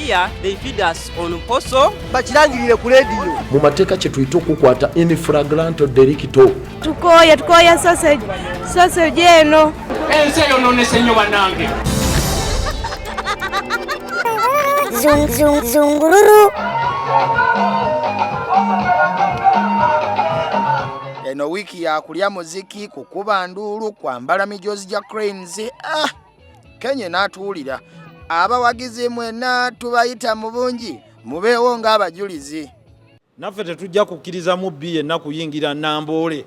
Here they feed us on posho. Bakirangirire ku leediyo. Mu mateeka kye tuyita okukwata in flagrante delicto. Tukooye, tukooye sausage, sausage eno. Ensi eyononese nnyo bannange. Zung, zung, zungururu. Eno wiiki yakulya muziki, kukuba nduulu, kwambala mijozi gya Cranes. Ah, Kenya n'atuwulira. Abawagizi mwenna tubayita mu bungi, mubeewo ng'abajulizi. Naffe tetujja kukkiriza mubbi yenna kuyingira Namboole.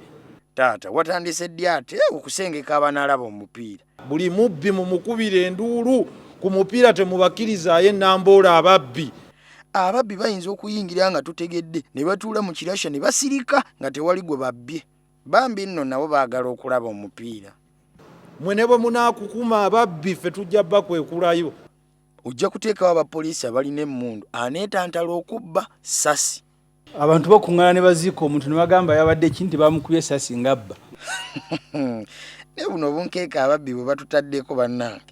Taata, watandise ddi ate okusengeka abanaalaba omupiira? Buli mubbi mumukubire enduulu ku mupiira, temubakkirizaayo Namboole ababbi. Ababbi bayinza okuyingira nga tutegedde ne batuula mu kirasha ne basirika nga tewali gwe babbye. Bambi nno nabo baagala okulaba omupiira. Mwe ne bwe munaakukuma ababbi, ffe tujja bakwekulayo. Ojja kuteekawo abapoliisi abalina emmundu aneetantala okubba sasi. Abantu bakuŋŋaana ne baziika omuntu ne bagamba yabadde ki nti bamukubye essasi ng'abba. Naye buno obunkeeka ababbi bwe batutaddeko bannange,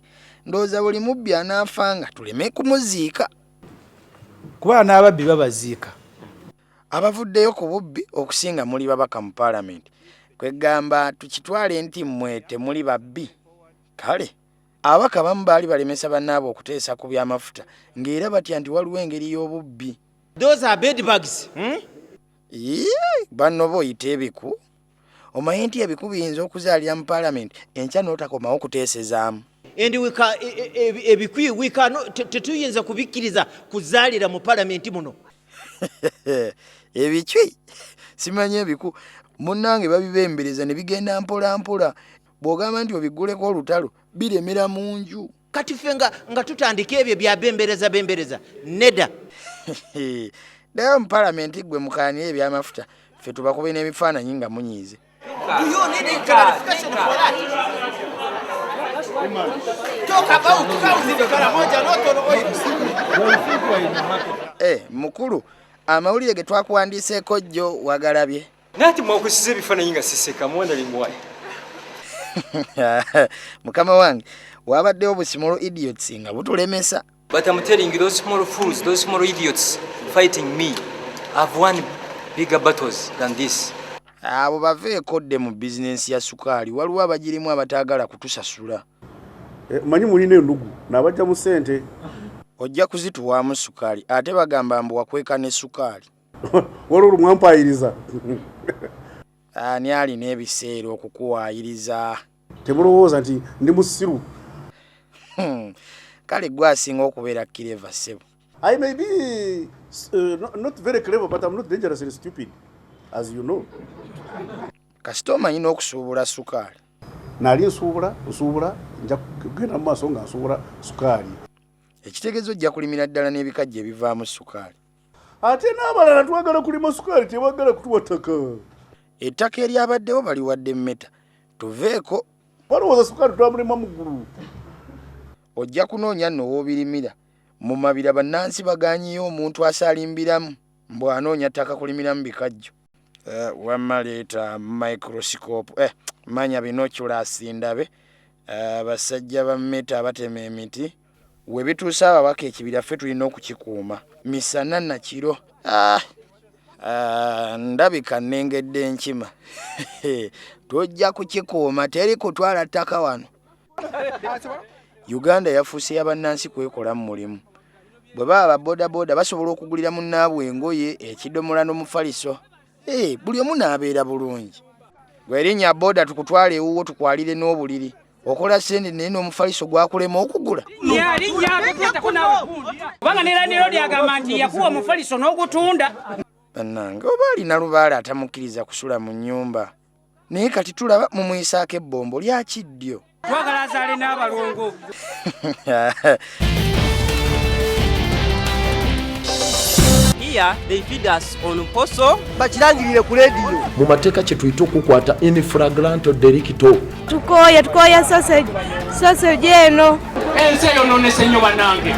ndowooza buli mubbi anaafanga tuleme kumuziika. Kuba n'ababbi babaziika. Abavuddeyo ku bubbi okusinga muli babaka mu paalamenti, kwegamba tukitwale nti mmwe temuli babbi. Kale ababaka abamu baali balemesa bannaabwe okuteesa ku by'amafuta ng'era batya nti waliwo engeri y'obubbi. Those are bed bugs. Yee, banno boyita ebiku. Omanyi nti ebiku biyinza okuzaalira mu paalamenti enkya n'otakomawo kuteesezaamu. And we can, ebikwi we cannot, tetuyinza kubikkiriza kuzaalira mu palamenti muno. Ebicwi simanyi ebiku munnange babibembereza ne bigenda mpola mpola. Bw'ogamba nti obigguleko olutalo biremera mu nju. Kati ffe nga tutandika ebyo bya bembereza bembereza nedda. Ddayo mu paalamenti ggwe mukaanire eby'amafuta, ffe tubakube n'ebifaananyi nga munyiize. Do you need a clarification for that? Talk about cows in Karamoja, not on oil. Mukulu, amawulire ge twakuwandiiseeko jjo wagalabye? Naye ati mwakusiza ebifaananyi nga siseka, I'm wondering why. Mukama wange, wabaddewo bu small idiots nga butulemesa. But I'm telling you, those small fools, those small idiots fighting me, I've won bigger battles than this. Abo baveeko dde mu bizinensi ya sukaali, waliwo abagirimu abataagala kutusasula. Manyi mulina ennugu n'abajja mu ssente. Ojja kuzituwaamu sukaali, ate bagamba mbu wakweka ne sukaali. Waliwo olumwampayiriza. Ani alina ebiseera okukuwaayiriza? Temulowooza nti ndi musiru. Kale gwe asinga okubeera clever ssebo. I may be not very clever, but I'm not dangerously stupid, as you know. Kasita omanyi n'okusuubula sukaali. Nali nsuubula, nja kugenda mu maaso nga nsuubula sukaali. Ekitegeeza ojja kulimira ddala n'ebikajjo ebivaamu sukaali. Ate n'abalala twagala kulima sukaali, tebagala kutuwa ttaka. Ettaka eryabaddewo baliwadde mmeta, tuveeko. Balowooza sukaali twamulima mu ggulu. Ojja kunoonya nno w'obirimira. Mu mabira bannansi bagaanyiyo omuntu asaalimbiramu mbu anoonya ttaka kulimiramu bikajjo. Wamma leeta microscope, manya binoculars ndabe. Abasajja ba mmeta abatema emiti we bituuse ababaka ekibira ffe tulina okukikuuma misana na kiro. Ndabika nnengedde enkima. Tujja kukikuuma, teri kutwala ttaka wano. Uganda yafuuse ya bannansi kwekolamu mulimu. Bwe baba ba bodaboda basobola okugulira munnaabwe engoye, ekidomola n'omufaliso. Buli omu n'abeera bulungi. Gwe erinnya boda tukutwale ewuwo tukwalire n'obuliri. Okola ssente naye n'omufaliso gwakulema okugula. Kubanga ne landlord agamba nti yakuwa omufaliso n'ogutunda. Bannange oba alina lubaale atamukkiriza kusula mu nnyumba. Naye kati tulaba mumuyisaako ebbombo lya kiddyo. Twagala azaale n'abalongo. Here they feed us on posho. Bakirangirire ku leediyo. Mu mateeka kye tuyita okukwata in flagrante delicto. Tukooye, tukooye sausage, sausage eno. Ensi eyononese nnyo bannange.